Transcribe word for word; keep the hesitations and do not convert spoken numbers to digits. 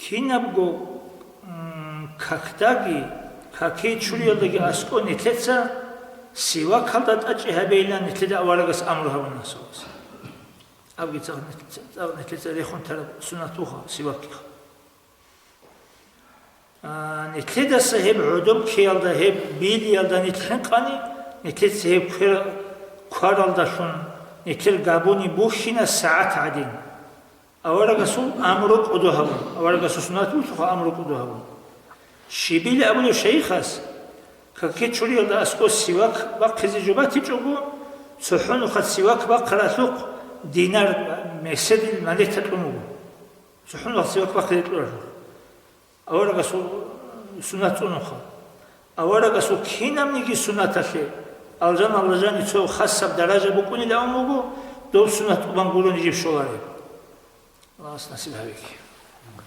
Кинабго, м, какдаги, каке чуриялдаги аскӀо нилъеца сивакалда тӀачӀи гьабейилан нилъеда аварагас амру гьабуна асавас. Абги цӀакъ нилъ-, цӀакъ нилъеца рехун тараб суннат буха сивакиха. А, нилъедаса гьеб гӀодоб ккеялда, гьеб билиялда нилъ хӀинкъани, нилъеца гьеб квер-, кваралдалъун нилъер габуни бухьина сагӀат гӀадин. Аварагасул амру кӀодо гьабун, аварагасул суннат бутӀуха амру кӀодо гьабун. Щибили абулев шайихас, каке чуриялда аскӀо сивак бахъизе жо батичӀого, цохӀо нухалъ сивак бахъаралъухъ динар, меседил монета кьун буго. ЦохӀо нухалъ сивак бахъизе кьуралъухъ. Аварагасул суннат цӀунуха. Аварагасул кинабниги суннаталъе алжаналда жаниб цо хасаб даража букӀунилан буго, доб суннат тӀубан гурони жиб щолареб. Аллагьас насиб гьабеги.